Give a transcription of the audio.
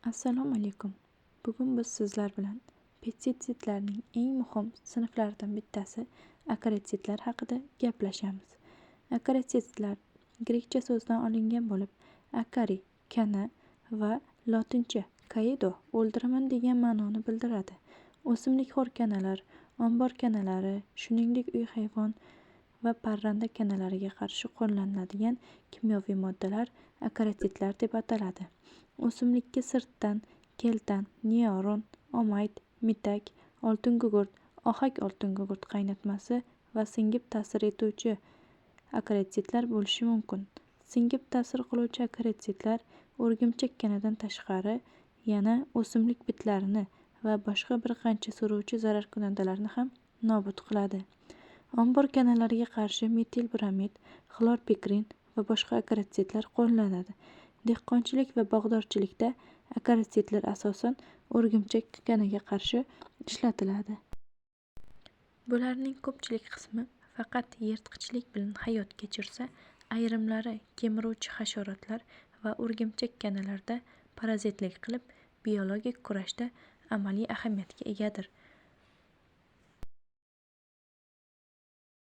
Assalomu alaykum. Bugun biz sizlar bilan pestitsidlarning eng muhim sinflaridan bittasi akaritsidlar haqida gaplashamiz. Akaritsidlar grekcha so'zidan olingan bo'lib, akari kana va lotincha kaido o'ldiraman degan ma'noni bildiradi. O'simlikxo'r kanalar, ombor kanalari, shuningdek uy hayvon va parranda kanalariga qarshi qo'llaniladigan kimyoviy moddalar akaritsidlar deb ataladi. O'simlikka sirtdan keltan, neoron, omayt, mitak, oltingugurt, ohak oltingugurt qaynatmasi va singib ta'sir etuvchi akaritsidlar bo'lishi mumkin. Singib ta'sir qiluvchi akaritsidlar o'rgimchak kanadan tashqari yana o'simlik bitlarini va boshqa bir qancha so'ruvchi zararkunandalarni ham nobud qiladi. Ombor kanalariga qarshi metil bromid, xlorpikrin va boshqa akaritsidlar qo'llaniladi. Dehqonchilik va bog'dorchilikda akaritsidlar asosan o'rgimchak kanaga qarshi ishlatiladi. Bularning ko'pchilik qismi faqat yirtqichlik bilan hayot kechirsa, ayrimlari kemiruvchi hasharotlar va o'rgimchak kanalarda parazitlik qilib, biologik kurashda amaliy ahamiyatga egadir.